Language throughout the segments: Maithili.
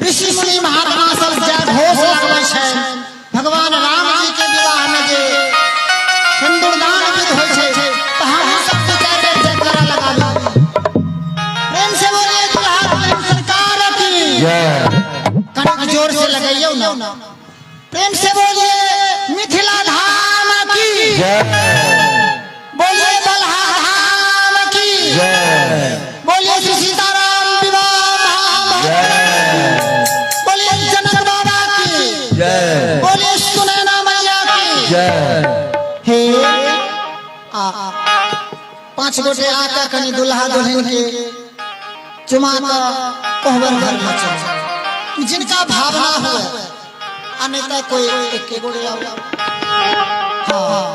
ऋषि मुनि महात्मा सब जय घोष लगबै छै। भगवान राम जी के विवाह में जे सिंदूरदान विध होइ छै, तऽ हमहूँ सब दू चारि बेर जयकारा लगाबी। प्रेम से बोलिए दुल्हा दुल्हन सरकार की जय। कनिक जोर से लगैयौ ना। प्रेम से बोलिए मिथिला धाम की जय। बोलिए बलहा धाम की जय। बोलिए श्री सीताराम विवाह महामहोत्सव। जय। बोलिए जनक बाबा की जय। बोलिए सुनैना मैया की जय। हे आ पांच गोटे आकर कनी दुल्हा दुल्हन के चुमा कऽ कोहबर घर में चल, जिनका भावना हो, आ नहीं तो कोई एक गोटे आओ। हाँ,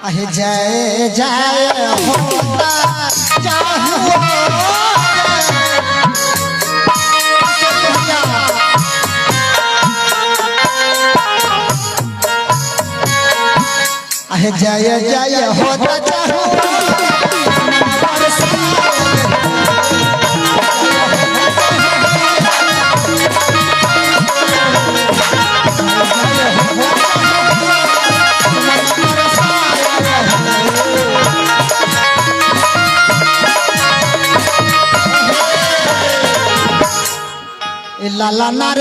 अहे जय जय होता चाहो। भैया, अहे जय जय होता चाहो। लाला नार।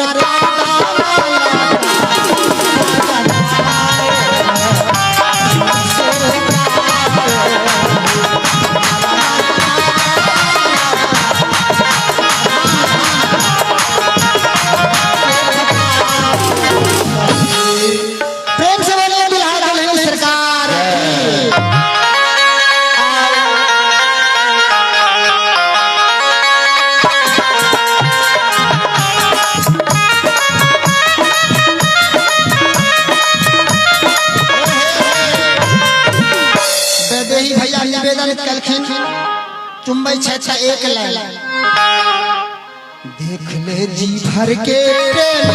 प्रेम से बोलिए दुल्हा दुल्हन सरकार की। वैदेही भैया निवेदन कलखिन, चुम्बै छै तऽ एक लाइन देख ले जी भर के प्रेम।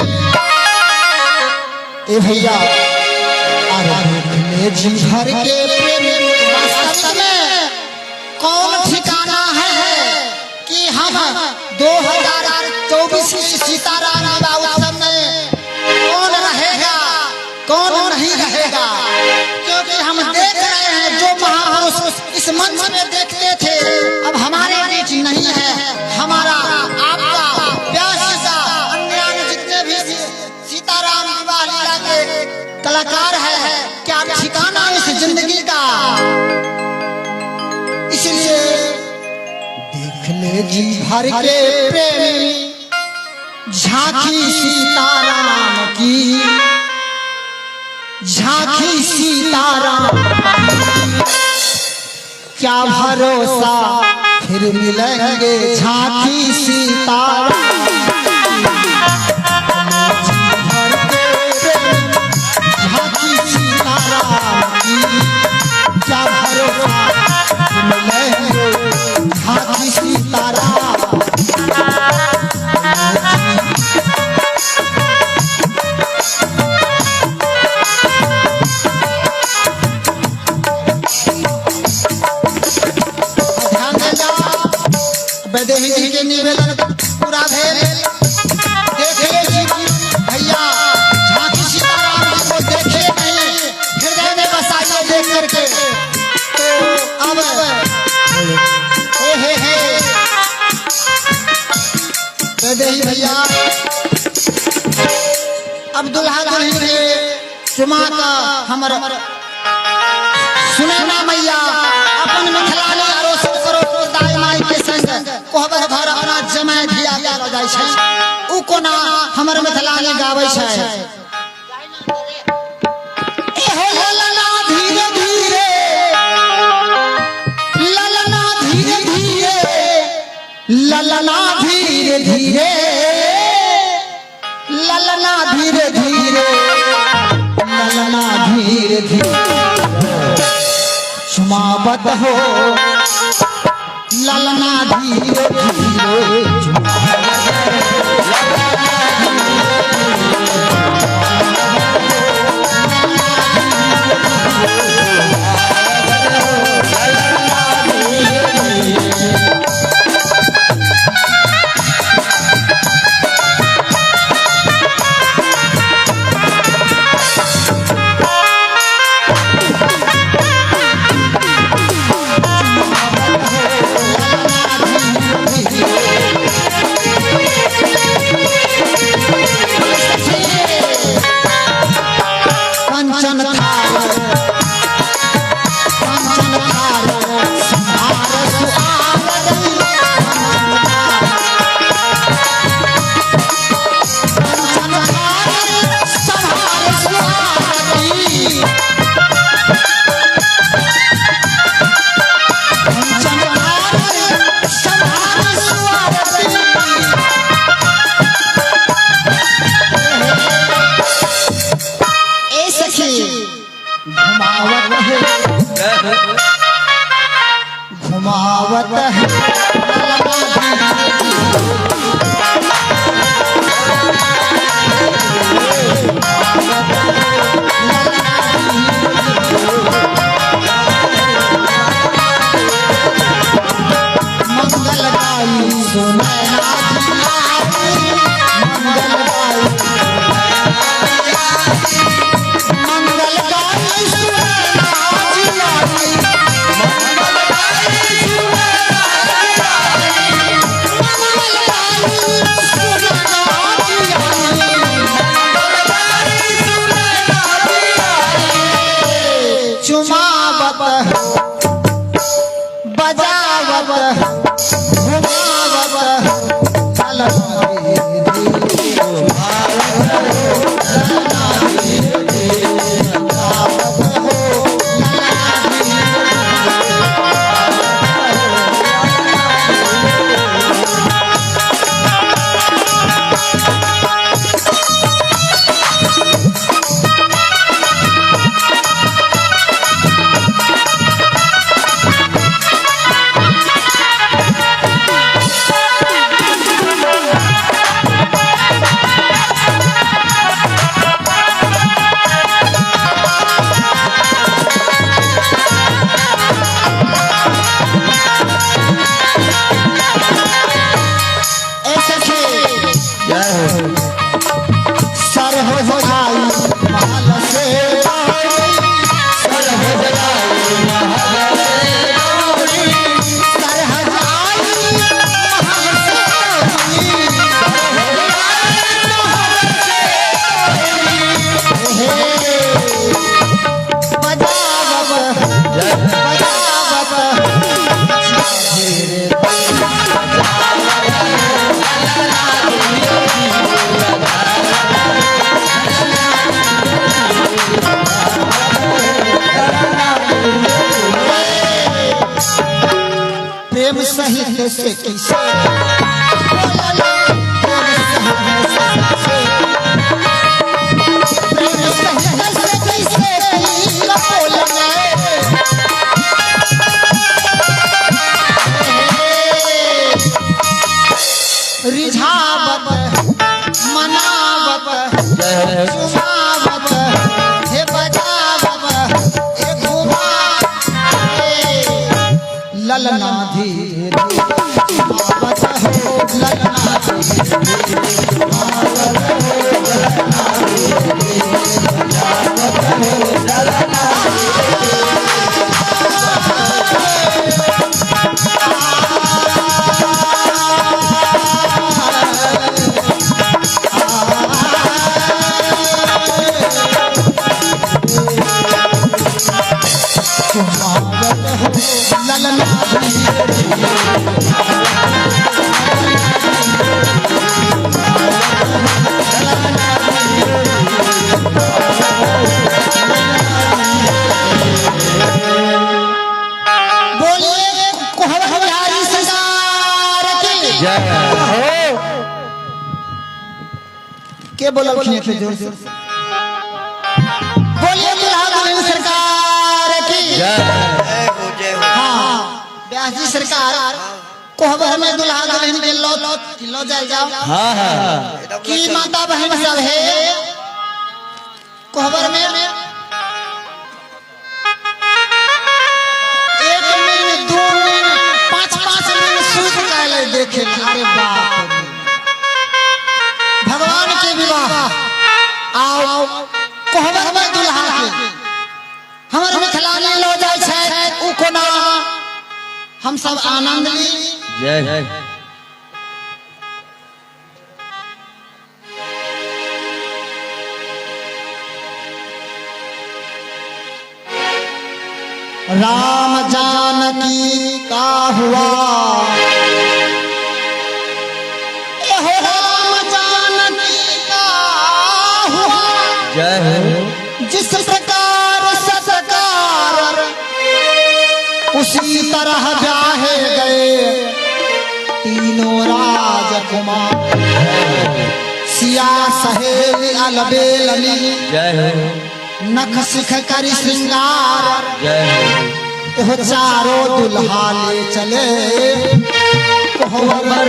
ए भैया, अरे देख ले जी भर के प्रेम। वास्तव में कौन ठिकाना है कि हम 2024 की सीताराम विवाह उत्सव में कौन रहेगा, कौन नहीं रहेगा, क्योंकि हम देख रहे हैं जो महापुरुष इस मंच में देखते थे, अब हमारे बीच नहीं है। हमारा, आपका, व्यास जी का, अन्य अन्य जितने भी सीताराम विवाह लीला के कलाकार है, क्या ठिकाना इस जिंदगी का? इसलिए देख ले जी भर के प्रेमी झांकी सीताराम की, झांकी सीताराम की। क्या भरोसा फिर मिलेंगे झांकी सीताराम की। भर के प्रेमी झांकी सीताराम की, क्या भरोसा फिर मिलेंगे झांकी सीताराम। ध्यान देना, वैदेही जी के निवेदन पूरा भेल। देखे जीवन भैया झांकी सीताराम जी को देखे नहीं, हृदय में बसाइए देख करके। तो अब हे हे हे वैदेही भैया, अब दुल्हा दुल्हन के चुमा का हमर सुनैना मैया अपन मिथिलानी अड़ोस पड़ोस दाई माई के संग कोहबर घर अपना जमाय धिया के लऽ जाइ छै, उ कोना हमर मिथिलानी गाबै छै। ए हो ललना धीरे धीरे, ललना धीरे धीरे, ललना धीरे धीरे, ललना धीरे धीरे, ललना धीरे धीरे चुमावत हो, ललना धीरे धीरे चुमावत। सुनैना जी आई, मंगल गाई, मंगल गाई सुनैना जी आई, मंगल गाई सुनैना जी आई, चुमावत हो, बजावत हो, घुमावत हो, ललना दीदी, घुमावत हो, ललना दीदी। ऐसे थे जय हो। सर हो जाई महल से बाहरी, सर हो जाए महल से बावरी, सर हो जाई महल से बाहरी, हे बजावब, जय हो। बजावब, प्रेम सहित से कैसे बोलले, प्रेम सहित से कैसे, प्रेम सहित से कैसे की बोलले, रिझावत, मनावत, जय हो। चुमावत, हे बजावत, हे घुमा, ललना धीरे चुमावत हो, ललना धीरे, चुमावत हो, ललना धीरे। बोलिए कोहर बिहारी सरकार की। जय हो। के बोललखिन एते जोर से? बोलिए दुल्हा दुल्हन सरकार की। जय। जय हो, जय हो। हाँ, व्यास जी सरकार कोहबर में दुल्हा दुल्हन के लो लो जाए जाओ। हाँ हाँ। की माता बहन सब है कोहबर में? एक मिनट, 2 मिनट, 5-5 मिनट सूत गए देखे। अरे बाप रे, भगवान के विवाह आओ कोहबर में दुल्हा के हमर मिथिला में लो जाय छै उ कोना हम सब आनंद ली। जय जय। राम जानकी का हुआ, एहो राम जानकी का हुआ, जय हो। जिस प्रकार सत्कार उसी तरह ब्याहे गए तीनों राजकुमार। सिया सहेली अलबेलनी, जय हो। नख सिख कर श्रृंगार, जय हो। एहो चारों दुल्हा ले चले कोहबर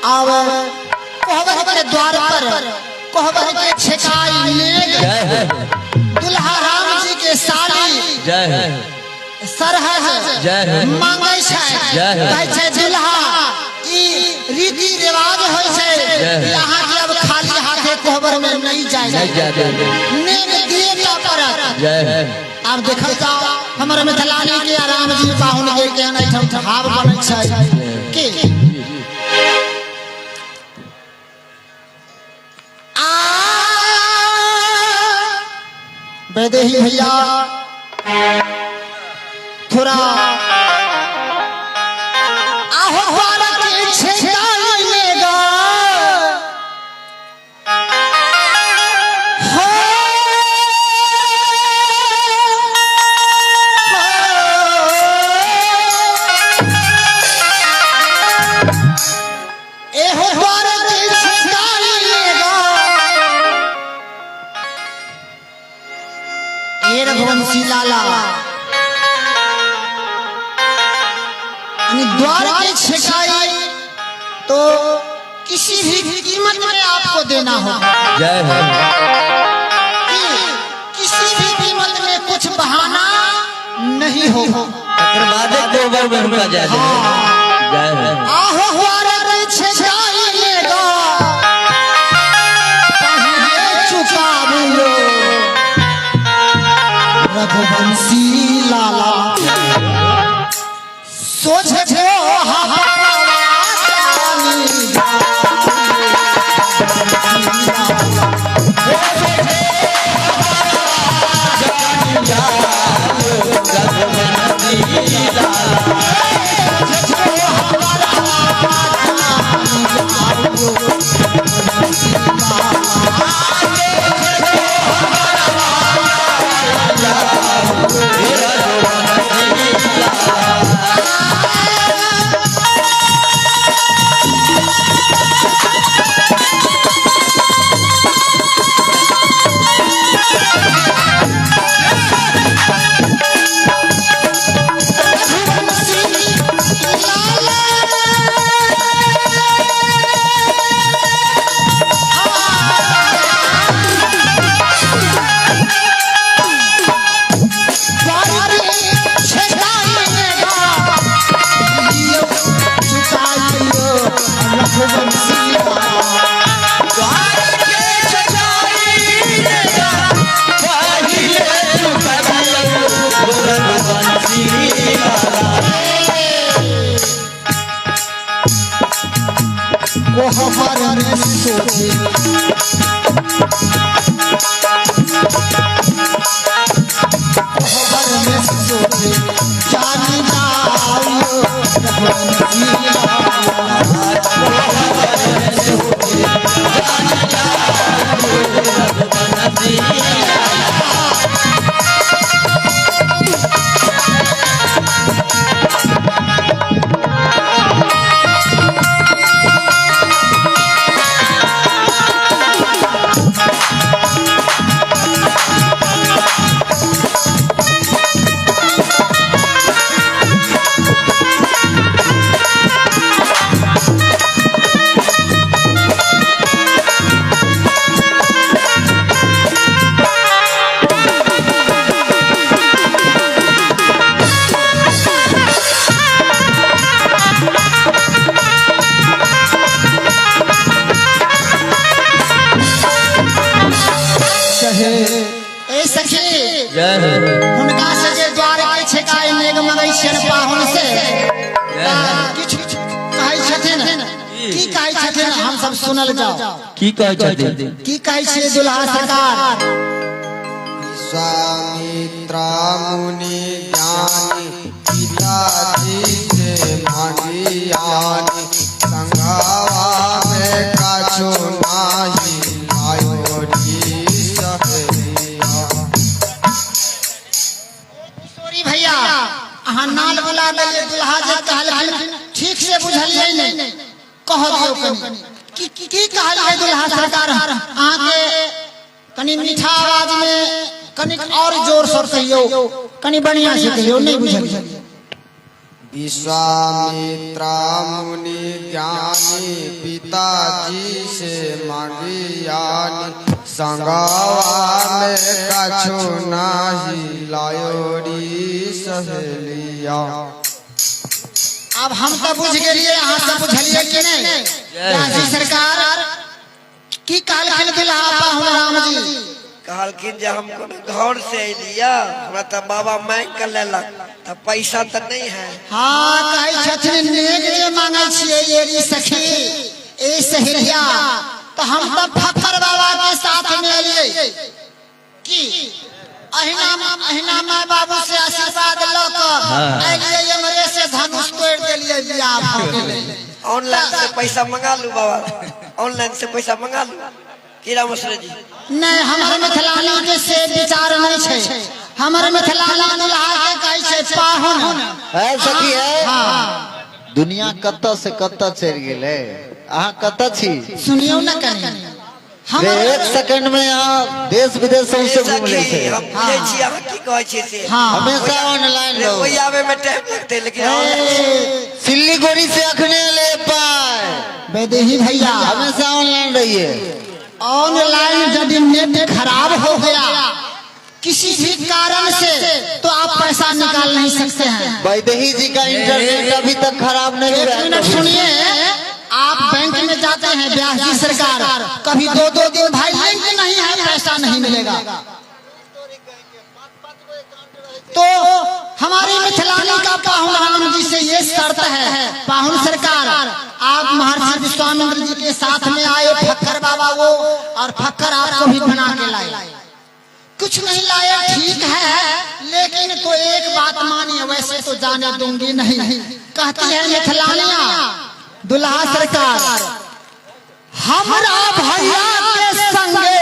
आव कोहबर के द्वार पर कोहबर के छेकाई नेग जय हो। दुल्हा राम जी के साली जय हो। सरहज जय हो। मांगै छै। जय हो। कहै छै दुल्हा ई रीति रिवाज होइ छै जय हो। कि अहाँके अब खाली हाथे कोहबर में नहीं जाए, नहीं जाए। नेग दिए टा पड़त। जय हो। आब देखल जाओ हमर मिथिलानी के आराम जी पाहुन के केहन एहिठाम भाव बनै छै के आ वैदेही भैया थोड़ा आहो द्वार के छेकाई लेगा हो, हो। एहो द्वार के छेकाई लेगा ए रघुवंशी लाला, यानी द्वार के छिकाई तो किसी भी कीमत में आपको देना होगा। जय हो। कि किसी भी कीमत में कुछ बहाना नहीं होगा। तकर बादे कोबर में हुनका जाय देबै। जय हो। आहो द्वार के छिकाई लेगा पहिले चुकाबू रघुवंशी लाला, सोझे कोहबर में सोचे कोहबर में सोचे जानी जाओ रघुवंशी लाला। कहे ए सखी, जय हो। हुनका से जे द्वार के छेकाई नेग मंगै छियनि पाहुन से किछु कहै छथिन, की कहै छथिन हम सब सुनल जाओ। की कहै छथिन? की कहै छियै दुल्हा सरकार? विश्वामित्र मुनि ज्ञानी पिताजी से मांगियानी, संघवा में कछु नाही आयो री सहेलिया। किशोरी भैया अहाँ नाल बुला देलियै, दुल्हा जे कहलखिन ठीक से बुझलियै नहि, कह दियौ कनि की की कहलियै दुल्हा सरकार? अहाँके कनि मीठा आवाज में कनिक और जोर से कहियौ, कनि बढ़िया से कहियौ, नहीं बुझलियै। विश्वामित्र मुनि ज्ञानी पिताजी से मांगियानी, संगवा में कछु नाही लायो री। सहेलिया। अब हम तो बुझ गेलिए, अहाँ सब बुझलिए कि नहीं? राजी सरकार की कहलखिन दुल्हा पाहुन राम जी? कहलखिन जे हम कोनो घर से अलिया, हमरा तऽ बाबा मांगि के लेलक, तऽ पैसा तऽ नहीं है। हाँ, कहै छथिन नेक जे मांगै छियै एरी सखी ए सहेलिया, तऽ हम तऽ फखर बाबा के साथ में एलियै की अहिना अहिना माय बाबू से आशीर्वाद लऽ कऽ एलियै, एमरे से धनुष तोड़ि देलियै, बियाह भऽ गेलै। ऑनलाइन से पैसा मंगा लू बाबा, ऑनलाइन से पैसा मंगा लू की रामेश्वर जी? नहीं, हमर मिथिलानी के से विचार नहीं छै। हमर मिथिलानी दुल्हा के कहै छै पाहुन। है सखी है। हाँ। दुनिया कतऽ से कतऽ चलि गेलै, अहाँ कतऽ छी? सुनियौ न कनी। रे हमर एक सेकंड में यहाँ देश विदेश सौंसे घूम लै सखी, छै। हम बुझै छी अहाँ की कहै छियै से। हाँ। हमेशा ऑनलाइन रे, रहो। ओहि आबै में टाइम लगतै, लेकिन ऑनलाइन सिल्लीगुड़ी से अखने ले पाए वैदेही भैया, हमेशा ऑनलाइन रहिए। ऑनलाइन यदि नेट खराब हो गया किसी भी कारण से तो आप पैसा निकाल नहीं सकते हैं। वैदेही जी का इंटरनेट अभी तक खराब नहीं एक हुआ है। मिनट सुनिए, आप बैंक में जाते हैं व्यास जी सरकार, कभी दो दो दिन भाई लिंक नहीं है, पैसा नहीं मिलेगा। तो हमारी मिथिलानी का पाहुन राम जी से ये शर्त है, पाहुन सरकार आप महर्षि विश्वामित्र जी के साथ में आए, फक्कर बाबा वो और फक्कर आपको भी बना के लाए, कुछ नहीं लाए ठीक है, लेकिन तो एक बात मानिए, वैसे तो जाने दूंगी नहीं। कहती है मिथिलानिया दुल्हा सरकार, हमरा भैया के संगे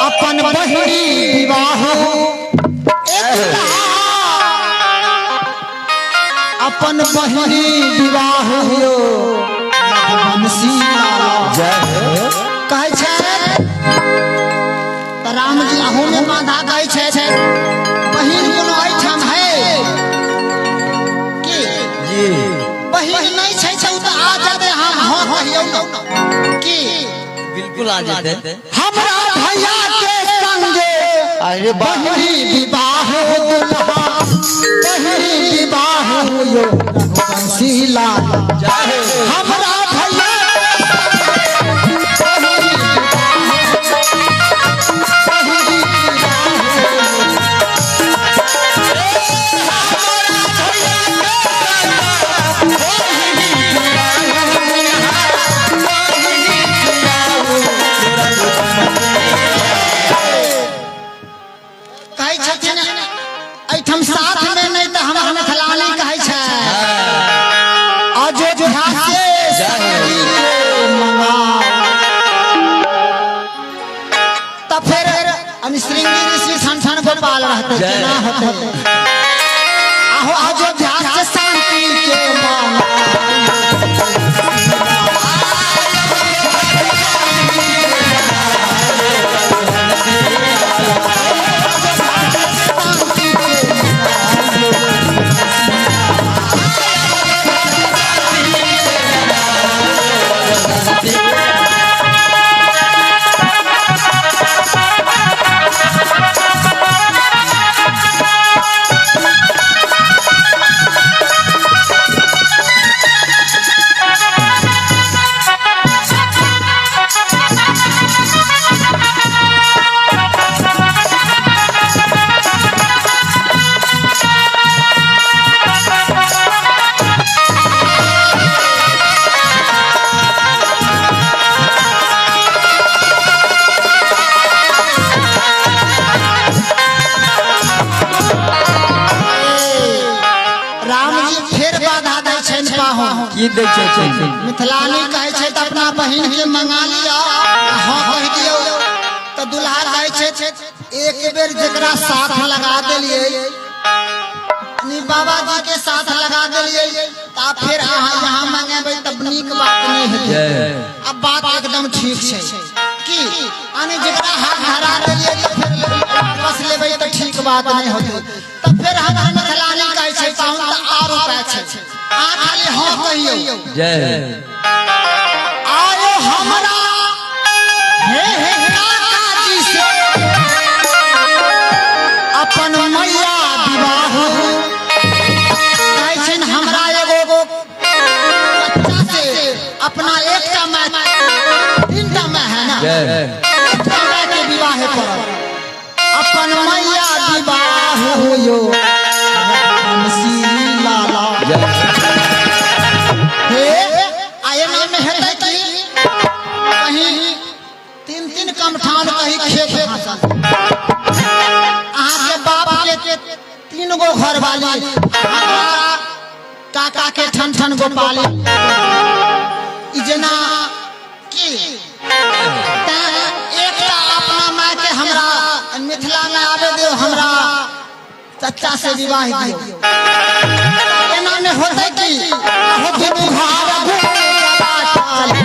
अपन बहिनी विवाह, एक दुल्हा अपन बहिनी विवाह हो रघुवंशी लाला। कहै छै तऽ रामजी अहू में बाधा कहै छै, बहिन कोनो एहिठाम है की? जी। बहिन नहीं छै तऽ ओ तऽ आ जेतै, हम हँ कहियौ न की? बिल्कुल आ जेतै। हमरा भैया के संगे अरे वाह। बहिनी विवाह दुल्हा, बहिनी विवाह यो रघुवंशी लाल। हमरा भैया के संगे बहिनी विवाह, बहिनी विवाह। कहै छथिन एहिठाम साथ में नहि तऽ हमर मिथिलानी कहै छै अयोध्या से सखी के मंगा, तऽ फेर अनुश्रृंगी ऋषि छन छन गोपाल रहतै, केना होतै? आहो अयोध्या से शांति के मंगा। राम जी फेर बाधा दै छनि पाहुन। की दै छथिन? मिथिलानी कहै छै तऽ अपना बहिन के मंगा लिअ, हँ कहि दियौ। तऽ दुल्हा कहै छै एक बेर जेकरा साथ लगा देलियै, यानी बाबा जी के साथ लगा देलियै, तऽ आब फेर अहाँ यहाँ मंगेबै तब नीक बात नहि हेतै। अब बात एकदम ठीक छै की यानी जेकरा हाथ धरा देलियै तऽ फेर वापस लेबै तऽ ठीक बात नहि होतै। तऽ फेर हम मिथिलानी कहै छै पाहुन तऽ आर उपाय छै, अहाँ खाली हँ कहियौ। जय। आयो हमरा हे हे काका जी से अपन मैया होइयो। कहै छनि हमरा एगो बच्चा से अपना एकटा माय, तीनटा माय है ना, एकटा माय के विवाह पड़ल। अपन मैया विवाह होइयो बंसी लाला। हे आ एना में हेतै कि कहीं तीन तीन कमठान कहीं खेत भाषल। अहाँ के बाप के तीन गो घर वाली, हमरा काका के ठन ठन गो पाली। ई जेना की तैं एकटा अपना माय के हमरा मिथिला में आबे दियो, हमरा चचा से विवाह दियो। एना में होतै कि अहो दुनू घर घूरबा चली।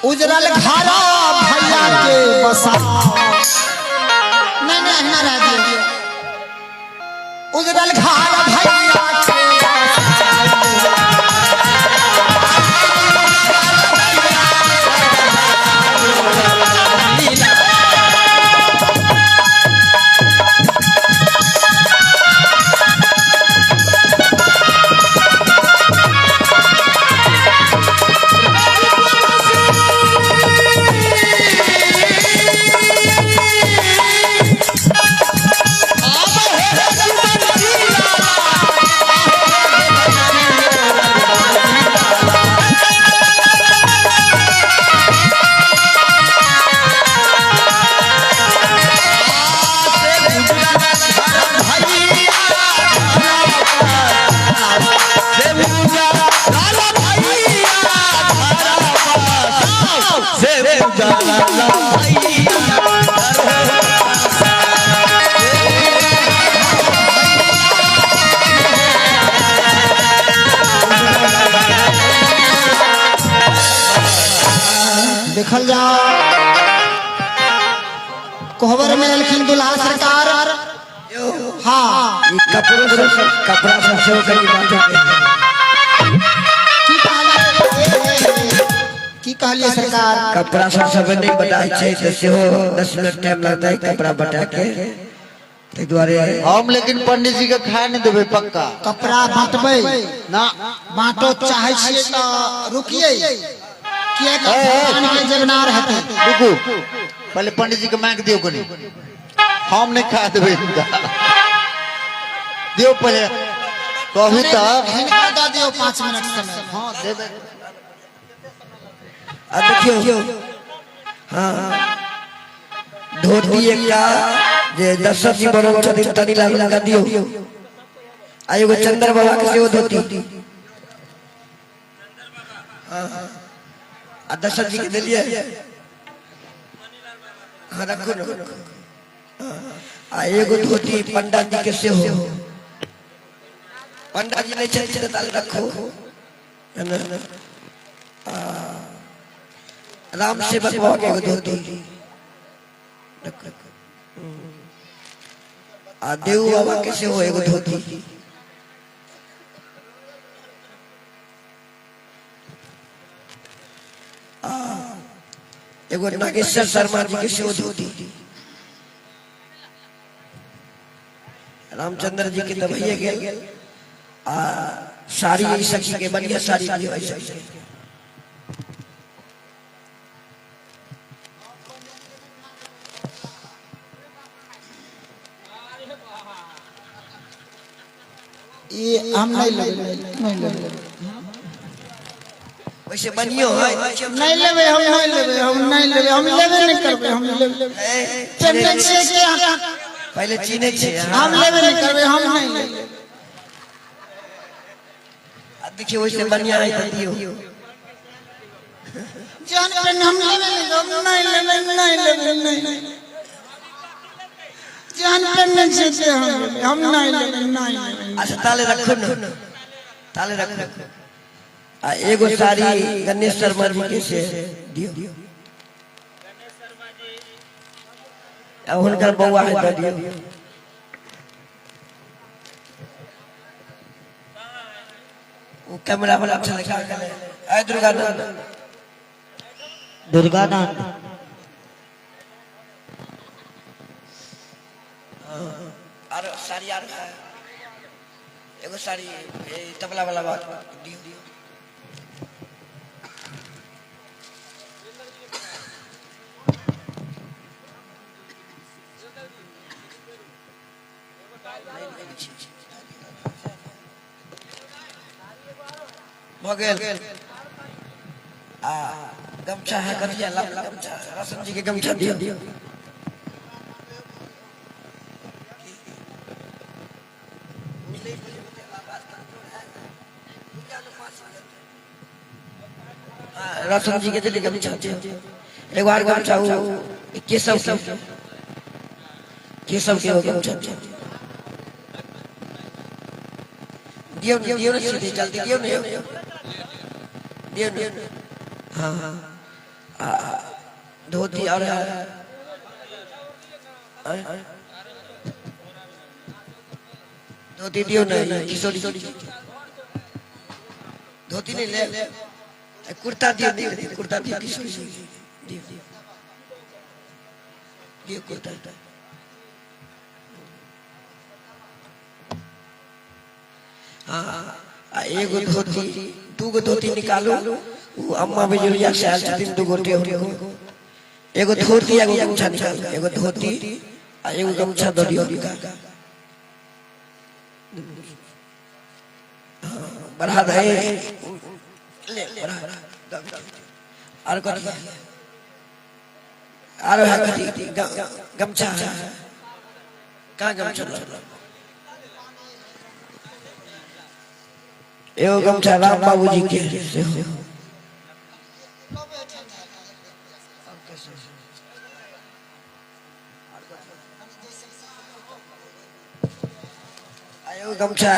उजरल घरा भैया के बसा। नहीं नहीं ना रह दियो। उजरल घरा भैया के देखल जाओ। कोहबर में एलखिन दुल्हा सरकार। हाँ ई कपड़ो सब कपड़ा सब सेहो कनि बाँटऽ के। की कहलिए, की कहलिए सरकार? कपड़ा सब सब नहि बटाइ छै तऽ सेहो 10 मिनट टाइम लगतै कपड़ा बटा के, ताहि दुआरे हम लेकिन पंडित जी के खाए नहीं देबै पक्का। कपड़ा बांटबै ना बांटो चाहै छियै तऽ रुकिए, किएक भगवान के जगनार हेतै। रुकू, पहले पंडित जी के मांग दियो कनी, हम नहीं खा देबै हिनका। दियो पहले कहू तऽ हिनका दऽ दियौ 5 मिनट समय। हाँ देबै। आ देखियौ, हाँ धोती एकटा जे दशरथ जी बनल छथिन तनी लाल हुनका दियौ, आ एगो चंद्र बाबा के सेहो धोती। आ दशरथ जी के देलियै? हाँ रखू न। आ एगो धोती पंडा जी के सेहो। पंडा जी नहीं छथिन तऽ ताले रखू है ने। आ, राम सेवक बाबा के एगो धोती रखू। आ देव बाबा के सेहो एगो धोती। आ एगो नागेश्वर शर्मा जी के सेहो धोती। रामचंद्र जी के तऽ भइए गेल। आ साड़ी एहि सखी के बढ़िया साड़ी दियौ एहि सखी के। ये हम नहीं लेबै, नहीं लेबै। वैसे बनियो है। नहीं लेबै हम, नहीं लेबै हम, नहीं लेबै हम, लेबे नहीं करबै हम, लेबै चन्ने छियै कि पहिले चिन्है छियै। हम लेबे नहीं करबै, हम नहीं लेबै। आ देखियौ वैसे बढ़िया है तऽ दियौ। जान पेन हम लेबे नहीं, हम नहीं लेबै, नहीं लेबै, नहीं लेबै। जान पेन नहीं छियै से हम लेबै, हम नहीं लेबै, नहीं लेबै। अच्छा ताले रखू न, ताले रखू। आ एगो साड़ी गणेश शर्मा जी के से दियौ। आ हुनकर बौआ है तऽ दियौ। ओ कैमरा वाला छलै का गेलै? आइ दुर्गानंद, दुर्गानंद। आरो साड़ी आरो है? एगो साड़ी ए, तबला वाला बात दियौ। भऽ गेल। आ गमछा है कथिया लाल गमछा? रोशन जी के गमछा दियौ। हाँ, रोशन जी के दिल्ली गमछा दियौ। एगो आर गमछा उ केशव के, केशव के एगो गमछा दियौ। दियौ ने, दियौ ने, सीधे जल्दी दियौ ने, दियौ ने। हाँ हाँ। आ धोती और है? आय? धोती दियौ ने किशोरी। धोती नहीं ले, कुर्ता दियौ, दियौ कुर्ता दियौ किशोरी, दियौ दियौ कुर्ता। हाँ, आ एगो धोती, दूगो धोती निकालू। उ अम्मा बिजुलिया से आयल छथिन दू गोटे, हुनको एगो धोती एगो गमछा निकालू। एगो धोती आ एगो गमछा दऽ दियौ हुनका। हाँ, बढ़ा दे, ले बढ़ा। आर कथी आरो है? कथी गमछा है? कहाँ गमछा? एगो गमछा राम बाबूजी के सेहो। आ एगो गमछा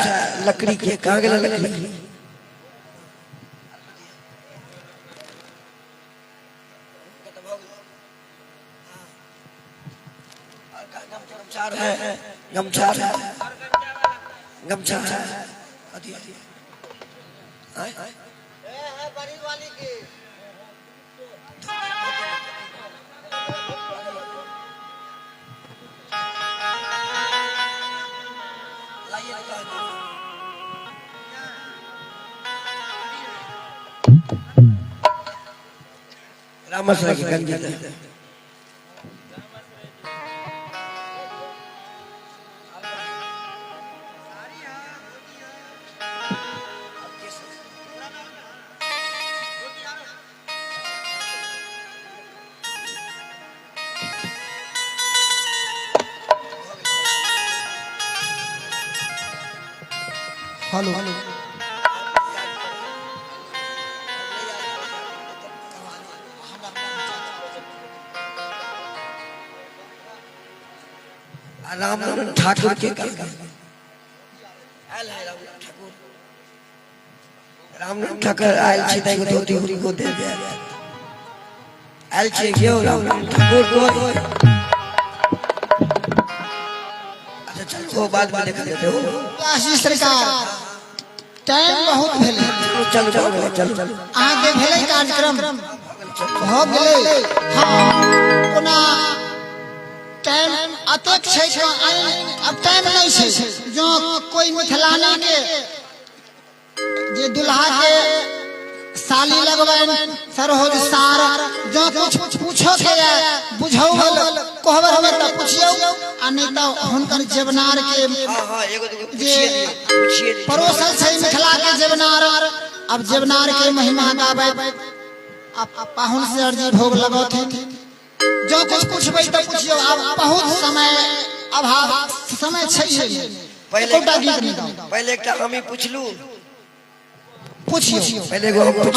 लकड़ी के कहाँ गेलै लकड़ी? गमछा है, गमछा है, गमछा है। अथी आय? लाइए ना कहाँ? रामसरा के गंजी। हेलो। राम ठाकुर के का आयल है? राम ठाकुर। रामनाथ ठाकुर आयल छी तऽ एगो धोती हुनको देल जाय। आयल छी केओ रामनाथ ठाकुर कोइ? अच्छा चलू, ओ बाद में देखल जेतै। हो व्यास जी सरकार, टाइम बहुत भेलै। चलू चलू चलू चलू। अहाँके भेलै कार्यक्रम भऽ गेलै। हँ, ओना टाइम अतेक छै तऽ आब टाइम नहि छै। जँ कोइ मिथिलानी के जे दुल्हा के साली लगबनि सरहोज सार, जँ कुछ पूछो के ये बुझौ कहबर हमे तऽ पुछियौ, आ नहि तऽ हुनकर जेवनार के हाँ हाँ, एगो दूगो जे पूछिए लिअ, पूछिए लिअ। परोसल छै मिथिला के जेवनार, अब जेवनार के महिमा गाबै आ पाहुन से अर्जी भोग लगौथिन। जँ कुछ पूछबै तऽ पुछियौ, आब बहुत समय अभाव, समय छै पहिले एकोटा गीत नहि गाउ। पहिले एकटा हम ही पुछलू। पुछियौ। पहिले एगो हम पुछ